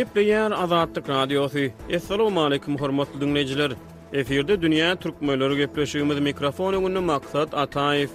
Gepleýär Azatlyk Radiosy. Assalamualaikum hormatly diňleýjiler. Efirde dünýä türkmenleri gepleşigimiz mikrofon öňünde Maksat Ataýew.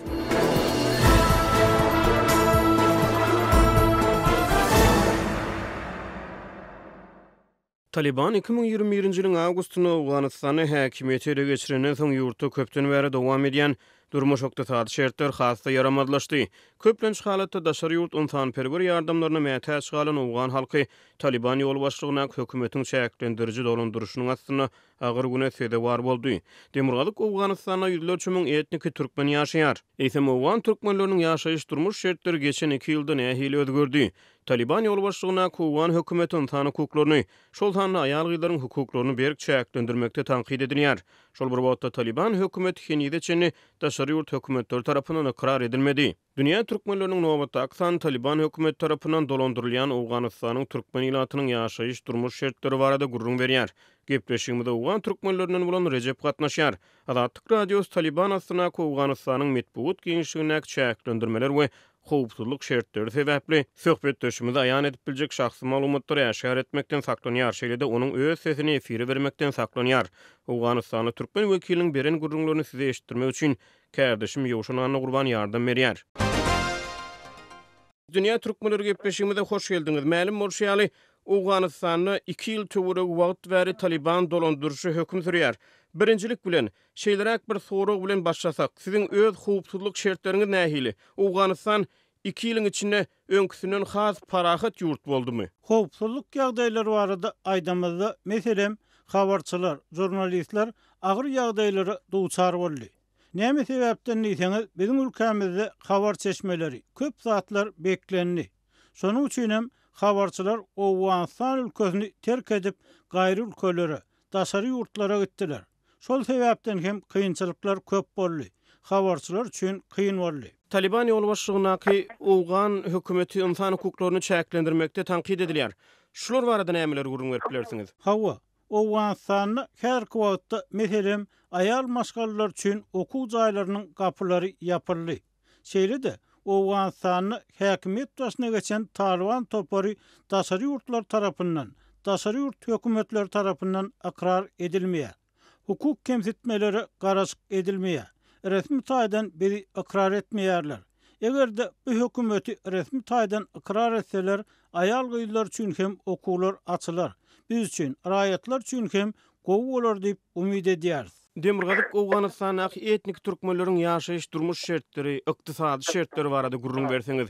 Talyban 2021-nji ýylyň awgustynda Owganystanda häkimiýeti ele geçirenden soň ýurtda köpden bäri dowam edýän durmuş-ykdysady şertler has-da ýaramazlaşdy. Köplenç halatda daşary ýurt ynsanperwer ýardamlaryna mätäç galan owgan halky Talyban ýolbaşçylygyndaky hökümetiň çäklendiriji dolandyryşynyň astynda agyr güne sezewar boldy. Demirgazyk Owganystanda ýüzlerçe müň etniki türkmen ýaşaýar. Eýsem, owgan türkmenleriniň ýaşaýyş-durmuş şertleri geçen iki ýylda nähili özgerdi? Talyban ýolbaşçylygyndaky owgan hökümeti ynsan hukuklaryny, şol sanda aýal-gyzlaryň hukuklaryny berk çäklendirmekde tankyt edilýär. Şol bir wagtda, Talyban hökümeti henize çenli daşary ýurt hökümetleri tarapyndan ykrar edilmedi. Dünýä türkmenleriniň nobatdaky sany Talyban hökümeti tarapyndan dolandyrylýan Owganystanyň türkmen ilatynyň ýaşaýyş-durmuş şertleri barada gürrüň berýär. Gepleşigimize owgan türkmenlerinden bolan Rejep gatnaşýar. Azatlyk Radiosy Talyban astyndaky Owganystanyň metbugat giňişligindäki çäklendirmeler we howpsuzlyk şertleri sebäpli, söhbetdeşimize aýan edip biljek şahsy maglumatlary äşgär etmekden saklanýar, şeýle-de onuň öz sesini efire bermekden saklanýar. Owganystanly türkmen wekiliniň beren gürrüňlerini size eşitdirmek üçin Kärdeşim Ýowşan Annagurban ýardam berýär. Dünýä türkmenleri gepleşigimize hoş geldiňiz. Mälim bolşy ýaly, Owganystanda iki ýyl töweregi wagt bäri Talyban dolandyryşy höküm sürýär. Birinjilik bilen, şeýleräk bir sorag bilen başlasak, siziň öz howpsuzlyk şertleriňiz nähili? Owganystan iki ýylyň içinde öňküsinden has parahat ýurt boldumy? Howpsuzlyk ýagdaýlary barada aýdamyzda, meselem, habarçylar, žurnalistler agyr ýagdaýlara duçar boldy. Näme sebäpden diýseňiz, biziň ülkämizde habar çeşmeleri, köp zatlar beklendi. Şonuň üçin hem habarçylar Owganystan ülkesini terk edip, gaýry ülkelere, daşary ýurtlara gitdiler. Şol sebäpden hem kynçylyklar köp boldy. Habarçylar üçin kyn boldy. Talyban ýolbaşçylygyndaky owgan hökümeti ynsan hukuklaryny çäklendirmekde tankyt edilýär. Şular barada nämeleri gürrüň berip bilersiňiz? Hawa, Owganystanda häzirki wagtda, meselem, aýal maşgalalar üçin okuw jaýlarynyň gapylary ýapyldy. Şeýle-de, Owganystanda häkimiýet başyna geçen Talyban topary daşary ýurtlar tarapyndan, daşary ýurt hökümetleri tarapyndan ykrar edilmeýär. Hukuk kemsitmelere garaşyk edilmeýär. Resmi taýdan bizi ykrar etmeýärler. Eger-de bu hökümeti resmi taýdan ykrar etseler, aýal-gyzlar üçin hem okuwlar açylar. Biz üçin, raýatlar üçin hem gowy bolar diýip umyt edýäris. Demirgazyk Owganystandaky etniki türkmenleriň ýaşaýyş-durmuş şertleri, ykdysady şertleri barada gürrüň berseňiz.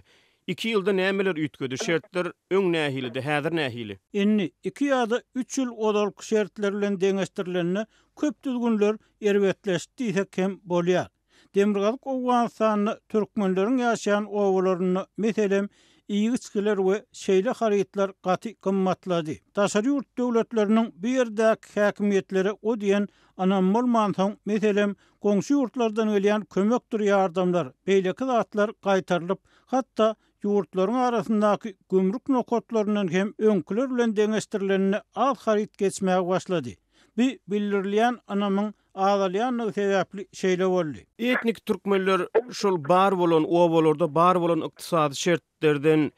Iki ýylda nämeler üýtgedi, şertler öň nähilidi, häzir nähili? Indi, iki ýa-da üç ýyl ozalky şertler bilen deňeşdirilende köp düzgünler erbetleşdi diýsek hem bolýar. Demirgazyk Owganystanda türkmenleriň ýaşaýan obalarynda, meselem, iýgi-içgiler we şeýle harytlar gaty gymmatlady. Daşary ýurt döwletleriniň bu ýerdäki häkimiýetlere o diýen ynamy bolmansoň, meselem, goňşy ýurtlardan gelýän kömekdir ýardamlar, beýleki zatlar gaýtarylyp, hatda ýurtlaryň arasyndaky gümrük nokatlaryndan hem öňküler bilen deňeşdirilende az haryt geçmäge başlady. Bu bildirilýän ynamyň azalýandygy sebäpli şeýle boldy. Etnik türkmenler şol bar bolan obalarda bar bolan ykdysady şertlerden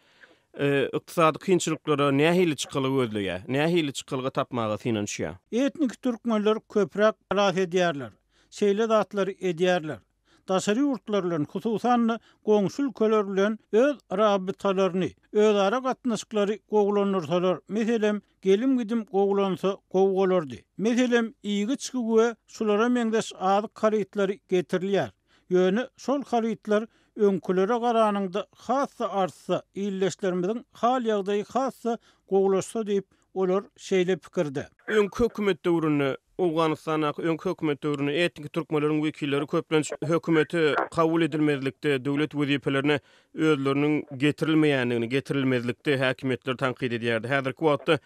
ykdysady kynçylyklara nähili çykalga gözleýär? Nähili çykalga tapmaga synanyşýar? Etnik türkmenler köpräk halas edýärler. Şeýle zatlary edýärler. Daşary ýurtlar bilen, hususan-da, goňşy ülkeler bilen öz rabytalaryny, özara gatnaşyklary gowulandyrsalar, meselem, gelim-gidim gowulansa gowy bolardy. Meselem, iýgi-içgi we şulara meňzeş azyk harytlary getirilýär. Ýöne şol harytlar öňkülere garanyňda has-da artsa, ildeşlerimiziň hal-ýagdaýy has-da gowulaşsa diýip, olar şeýle pikirde. Öňki hökümet döwründe Owganystandaky öňki hökümet döwründe etniki türkmenleriň wekilleri köplenç hökümete kabul edilmezlikde, döwlet wezipelerine özleriniň getirilmeýändigini, getirilmezlikde häkimiýetleri tankyt edýärdi. Häzirki wagtda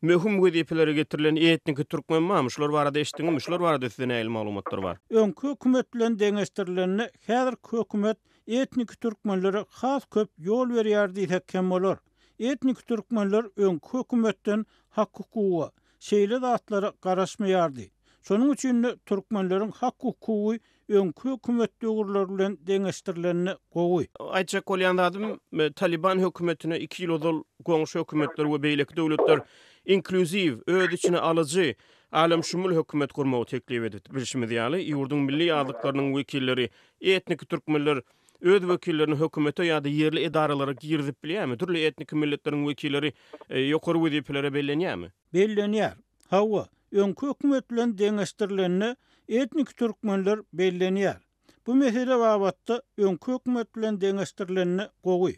möhüm wezipelere getirilen etniki türkmen barmy? Şular barada eşitdiňizmi? Şular barada sizde nähili maglumatlar bar? Öňki hökümet bilen deňeşdirilende häzirki hökümet etniki türkmenlere has köp ýol berýär diýsek hem bolar. Etniki türkmenler öňki hökümetden hak-hukuga, şeýle zatlara garaşmaýardy. Şonuň üçin-de türkmenleriň hak-hukugy öňki hökümet döwürleri bilen deňeşdirilende gowy. Aýtjak bolýan zadym, Talyban hökümetine iki ýyl ozal goňşy hökümetler we beýleki döwletler Inklýuziw, öz içine alyjy, älemşumul hökümet gurmagy teklip edipdi. Bilşimiz ýaly, ýurduň milli azlyklarynyň wekilleri, etniki türkmenler öz wekillerini hökümete ýa-da ýerli edaralara girizip bilýärmi? Dürli etniki milletleriň wekilleri ýokary wezipelere bellenýärmi? Bellenýär. Hawa, öňki hökümet bilen deňeşdirilende etniki türkmenler bellenýär. Bu mesele babatda öňki hökümet bilen deňeşdirilende gowy.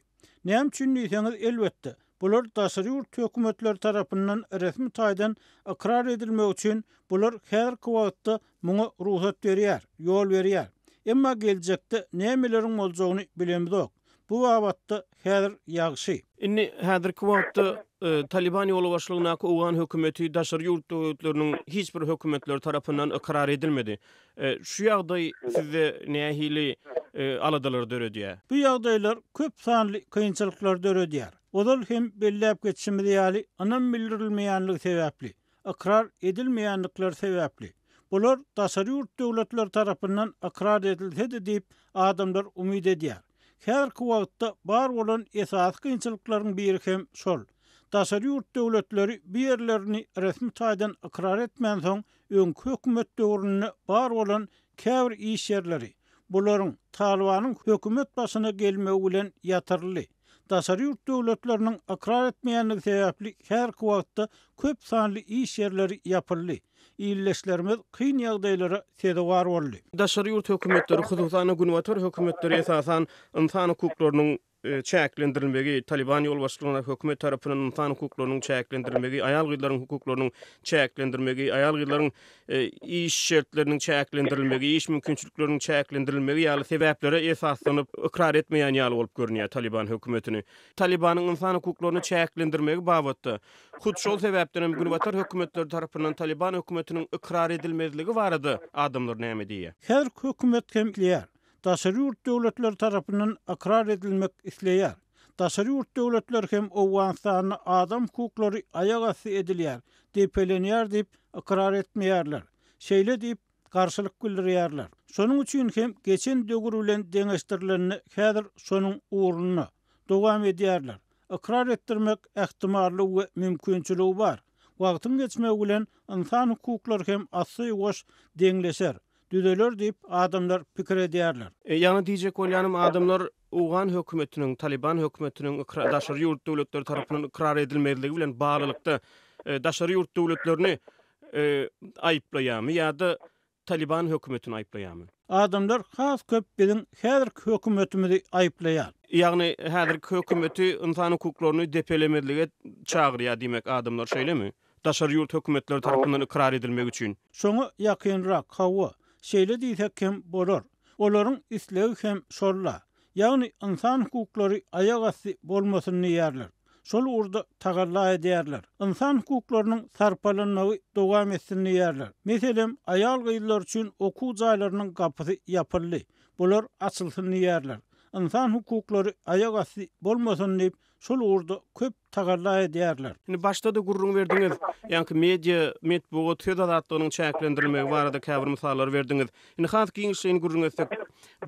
Näme üçin diýseňiz, elbetde, bular daşary ýurt hökümetleri tarapyndan resmi taýdan ykrar edilmegi üçin bular häzirki wagtda muňa rugsat berýär, ýol berýär. Emma geljekde nämeleriň boljagyny bilemizok. Bu babatda häzir ýagşy. Indi häzirki wagtda Talyban ýolbaşçylygyndaky owgan hökümeti daşary ýurt döwletleriniň hiç bir hökümetleri tarapyndan ykrar edilmedi. Şu ýagdaý sizde nähili aladalary döredýär? Bu ýagdaýlar köp sanly kynçylyklary döredýär. Ozal hem belläp geçişimiz ýaly, ynam bildirilmeýänligi sebäpli, ykrar edilmeýändikleri sebäpli, bular daşary ýurt döwletleri tarapyndan ykrar edilsedi diýip, adamlar umyt edýär. Häzirki wagtda bar bolan esasy kynçylyklaryň biri hem şol. Daşary ýurt döwletleri bu ýerlerini resmi taýdan ykrar etmänsoň, öňki hökümet döwründe bar bolan käbir iş ýerleri, bularyň Talybanyň hökümet başyna gelmegi bilen ýatyryldy. Daşary ýurt döwletleriniň ykrar etmeýänligi sebäpli häzirki wagtda köp sanly iş ýerleri ýapyldy. Ildeşlerimiz kyn ýagdaýlara sezewar boldy. Daşary ýurt hökümetleri, hususan-da günbatar hökümetleri esasan ynsan hukuklarynyň çäklendirilmegi, Talyban ýolbaşçylygynda hökümet tarapyndan ynsan hukuklarynyň çäklendirilmegi, aýal-gyzlaryň hukuklarynyň çäklendirmegi, aýal-gyzlaryň iş şertleriniň çäklendirilmegi, iş mümkinçilikleriniň çäklendirilmegi ýaly sebäplere esaslanyp ykrar etmeýän ýaly bolup görünýär Talyban hökümetini. Talybanyň ynsan hukuklaryny çäklendirmegi babatda, hut şol sebäpden hem günbatar hökümetleri tarapyndan Talyban hökümetiniň ykrar edilmezligi barada adamlar näme diýýär? Häzirki hökümet hem isleýär. Daşary ýurt döwletleri tarapyndan ykrar edilmek isleýär. Daşary ýurt döwletleri hem Owganystanda adam hukuklary aýak asty edilýär, depelenýär diýip ykrar etmeýärler. Şeýle diýip, garşylyk bildirýärler. Şonuň üçin hem geçen döwür bilen deňeşdirilende häzir şonuň ugrunda dowam edýärler. Ykrar etdirmek ähtimallygy we mümkinçiligi bar. Wagtyň geçmegi bilen ynsan hukuklary hem assa-ýuwaş deňleşer. Düzeler diýip, adamlar pikir edýärler. Ýagny diýjek bolýanym adamlar owgan hökümetiniň, Talyban hökümetiniň ykra daşary ýurt döwletleri tarapyndan ykrar edilmezligi bilen baglylykda daşary ýurt döwletlerini aýyplaýarmy ýa-da Talyban hökümetini aýyplaýarmy? Adamlar has köp biziň häzirki hökümetimizi aýyplaýar. Ýagny häzirki hökümeti ynsan hukuklaryny depelemezlige çagyrýar diýmek adamlar şeýlemi? Daşary ýurt hökümetleri tarapyndan ykrar edilmegi üçin. Şoňa ýakynrak, hawa, şeýle diýsek hem bolar. Olaryň islegi hem şol-la. Ýagny ynsan hukuklary aýak asty bolmasyn diýýärler. Şol ugurda tagalla edýärler. Ynsan hukuklarynyň sarpalanmagy dowam etsin diýýärler. Meselem, aýal-gyzlar üçin okuw jaýlarynyň gapysy ýapyldy. Bular açylsyn diýýärler. Ynsan hukuklary aýak asty bolmasyn diýip, Şol ugurda köp tagalla edýärler. Indi başda-da gürrüň berdiňiz, ýaňky media, metbugat, söz azatlygynyň çäklendirilmegi barada käbir mysallary berdiňiz. Indi has giňişleýin gürrüň etsek,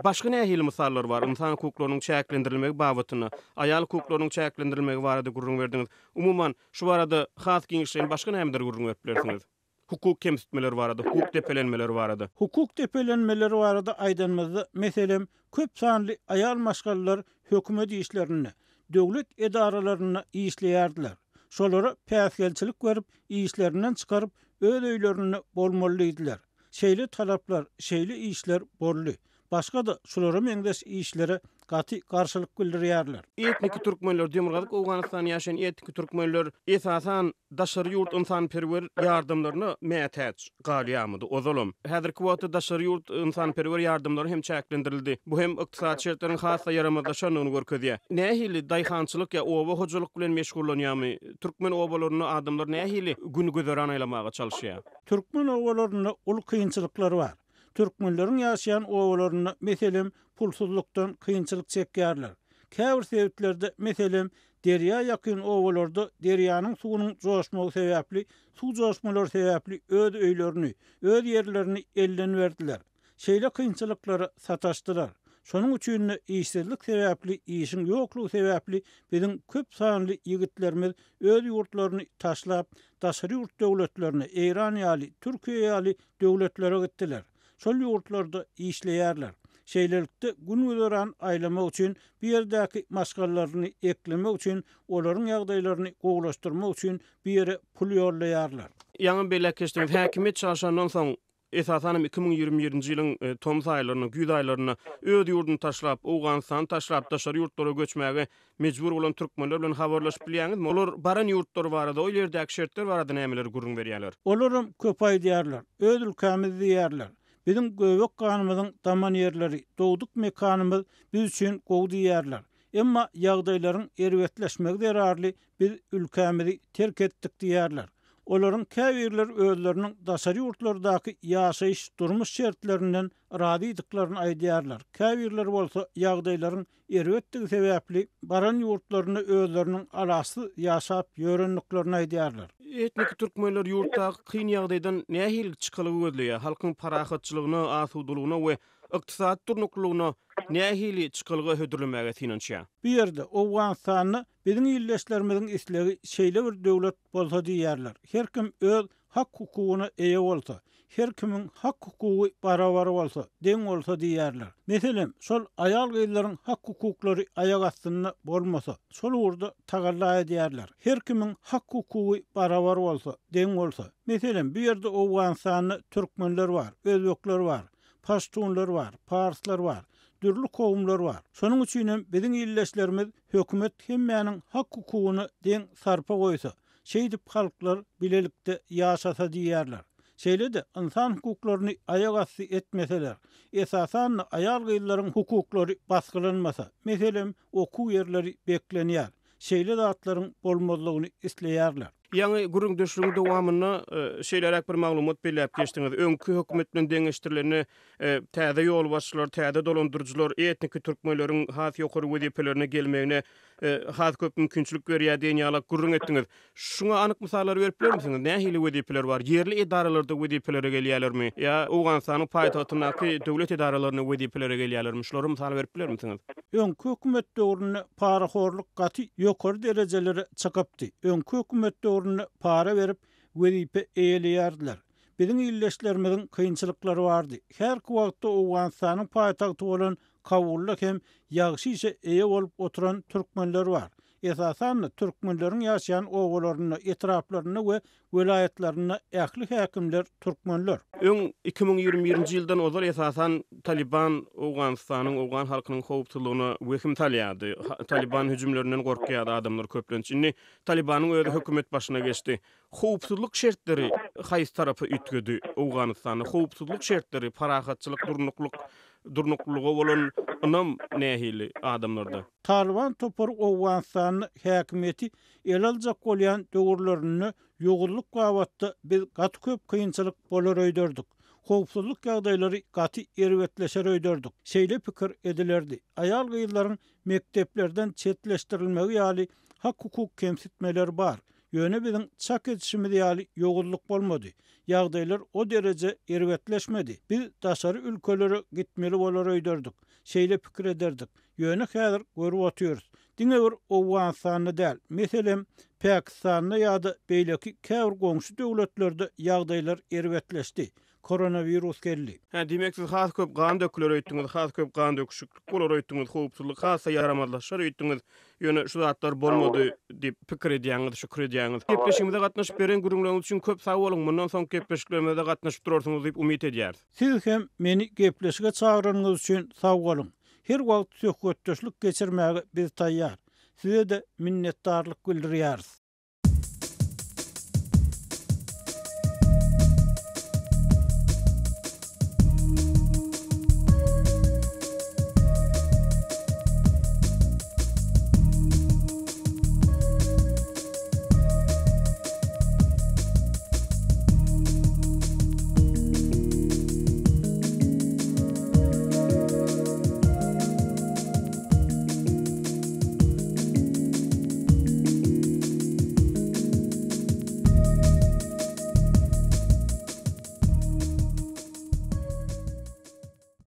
başga nähili mysallar bar ynsan hukuklarynyň çäklendirilmegi babatynda? Aýal hukuklarynyň çäklendirilmegi barada gürrüň berdiňiz. Umuman, şu barada has giňişleýin başga nämedir gürrüň berip bilersiňiz? Hukuk kemsitmeleri barada, hukuk depelenmeleri barada. Hukuk depelenmeleri barada aýdanymyzda, meselem, köp sanly aýal maşgalalar hökümet işlerinde, döwlet edaralarynda işleýärdiler. Şolara päsgelçilik berip, işlerinden çykaryp, öz öýlerinde bolmaly diýdiler. Şeýle talaplar, şeýle işler boldy. Başga-da şulara meňzeş işlere gaty garşylyk bildirýärler. Etniki türkmenler, Demirgazyk Owganystanda ýaşaýan etniki türkmenler esasan daşary ýurt ynsanperwer ýardamlaryna mätäç galýarmydy ozalam. Häzirki wagtda daşary ýurt ynsanperwer ýardamlary hem çäklendirildi. Bu hem ykdysady şertleriň has-da ýaramazlaşandygyny görkezýär. Nähili daýhançylyk ýa oba hojalyk bilen meşgullanýarmy? Türkmen obalarynda adamlar nähili gün-güzeran aýlamaga çalyşýar? Türkmen obalarynda uly kynçylyklar bar. Türkmenleriň ýaşaýan obalarynda, meselem, pulsuzlykdan kynçylyk çekýärler. Käbir sebitlerde, meselem, derýa ýakyn obalarda derýanyň suwunyň joşmagy sebäpli, suw joşmalary sebäpli öz öýlerini, öz ýerlerini elden berdiler. Şeýle kynçylyklara sataşdylar. Şonuň üçin-de işsizlik sebäpli, işiň ýoklugy sebäpli biziň köp sanly ýigitlerimiz öz ýurtlaryny taşlap, daşary ýurt döwletlerine, Eýran ýaly, Türkiýe ýaly döwletlere gitdiler. Şol ýurtlarda işleýärler. Şeýlelikde, gün-güzeran aýlamak üçin, bu ýerdäki maşgalalaryny eklemek üçin, olaryň ýagdaýlaryny gowulaşdyrmak üçin bu ýere pul ýollaýarlar. Ýaňy belläp geçdiňiz, häkimiýet çalşandan soň, esasan hem 2021-nji ýylyň tomus aýlarynda, güýz aýlarynda öz ýurduny taşlap, Owganystany taşlap, daşary ýurtlara göçmäge mejbur bolan türkmenler bilen habarlaşyp bilýäňizmi? Olar baran ýurtlary barada, ol ýerdäki şertler barada nämeleri gürrüň berýärler? Olaram köp aýdýarlar. Öz ülkämiz diýýärler. Biziň göbek ganymyzyň daman ýerleri, dogduk mekanymyz biz üçin gowy diýýärler. Emma ýagdaýlaryň erbetleşmegi zerarly biz ülkämizi terk etdik diýýärler. Olaryň käbirleri özleriniň daşary ýurtlardaky ýaşaýyş, durmuş şertlerinden razydyklaryny aýdýarlar, käbirleri bolsa ýagdaýlaryň erbetdigi sebäpli baran ýurtlarynda özleriniň alaçsyz ýaşap ýörendiklerini aýdýarlar. Etniki türkmenler ýurtdaky kyn ýagdaýdan nähili çykalga gözleýär? Halkyň parahatçylygyna, asudalygyna we ykdysady durnuklylygyna nähili çykalga hödürlemäge synanyşýar? Bu ýerde, Owganystanda biziň ildeşlerimiziň islegi şeýle bir döwlet bolsa diýýärler. Her kim öz hak-hukugyna eýe bolsa, her kimiň hak-hukugy barabar bolsa, deň bolsa diýýärler. Meselem, şol aýal-gyzlaryň hak-hukuklary aýak astynda bolmasa, şol ugurda tagalla edýärler. Her kimiň hak-hukugy barabar bolsa, deň bolsa. Meselem, bu ýerde Owganystanda türkmenler bar, özbekler bar, paştunlar bar, parslar bar, dürli kowumlar bar. Şonuň üçinem biziň ildeşlerimiz hökümet hemmäniň hak-hukugyna deň sarpa goýsa, Şeýdip halklar bilelikde ýaşasa diýýärler. Şeýle-de ynsan hukuklaryny aýak asty etmeseler, esasan-da aýal-gyzlaryň hukuklary basgylanmasa, meselem, okuw ýerleri beklenýär, şeýle zatlaryň bolmazlygyny isleýärler. Ýaňy gürrüňdeşligiň dowamynda şeýleräk bir maglumat belläp geçdiňiz. Öňki hökümet bilen deňeşdirilende täze ýolbaşçylar, täze dolandyryjylar etniki türkmenleriň has ýokary wezipelerine gelmegine has köp mümkinçilik berýär diýen ýalak gürrüň etdiňiz. Şuňa anyk mysallar berip bilermisiňiz? Nähili wezipeler bar? Ýerli edaralarda wezipelere gelýärlermi? Ýa Owganystanyň paýtagtyndaky döwlet edaralarynda wezipelere gelýärlermi? Şulara mysal berip bilermisiňiz? Öňki hökümet döwründe parahorluk gaty ýokary derejelere çykypdy. Öňki hökümet döwründe para berip wezipe eýeleýärdiler. Biziň ildeşlerimiziň kynçylyklary bardy. Häzirki wagtda Owganystanyň paýtagty bolan Kabulda hem ýagşy işe eýe bolup oturan türkmenler bar. Esasan-da, türkmenleriň ýaşaýan obalarynda, etraplarynda we welaýatlarynda ähli häkimler türkmenler. Öň, 2021-nji ýyldan ozal esasan Talyban Owganystanyň, owgan halkynyň howpsuzlygyna wehim salýardy. Talyban hüjümlerinden gorkýardy adamlar köplenç. Indi Talybanyň özi hökümet başyna geçdi. Howpsuzlyk şertleri haýsy tarapa üýtgedi Owganystanda? Howpsuzlyk şertleri, parahatçylyk, durnuklyk, durnuklylyga bolan ynam nähili adamlarda? Talyban topary Owganystanda häkimiýeti ele aljak bolýan döwürlerinde ýowuzlyk babatda biz gaty köp kynçylyk bolar öýderdik. Howpsuzlyk ýagdaýlary gaty erbetleşer öýderdik. Şeýle pikir edilerdi. Aýal-gyzlaryň mekdeplerden çetleşdirilmegi ýaly hak-hukuk kemsitmeleri bar. Ýöne biziň çak edişimiz ýaly ýowuzlyk bolmady. Ýagdaýlar o dereje erbetleşmedi. Biz daşary ülkelere gitmeli bolar öýderdik. Şeýle pikir ederdik. Ýöne häzir görüp otyrys. Diňe bir Owganystanda däl, meselem, Pakistanda ýa-da beýleki käbir goňşy döwletlerde ýagdaýlar erbetleşdi. Koronawirus geldi. Hä, diýmek siz has köp gan döküler öýtdüňiz, has köp gan döküşiklik bolar öýtdüňiz, howpsuzlyk has-da ýaramazlaşar öýtdüňiz. Ýöne şu zatlar bolmady diýip pikir edýäňiz, şükür edýäňiz. Gepleşigimize gatnaşyp beren gürrüňleriňiz üçin köp sag boluň. Mundan soňky gepleşiklerimize-de gatnaşyp durarsyňyz diýip umyt edýäris. Siz hem meni gepleşige çagyranyňyz üçin sag boluň. Her wagt söhbetdeşlik geçirmäge biz taýýar. Size-de minnetdarlyk bildirýäris.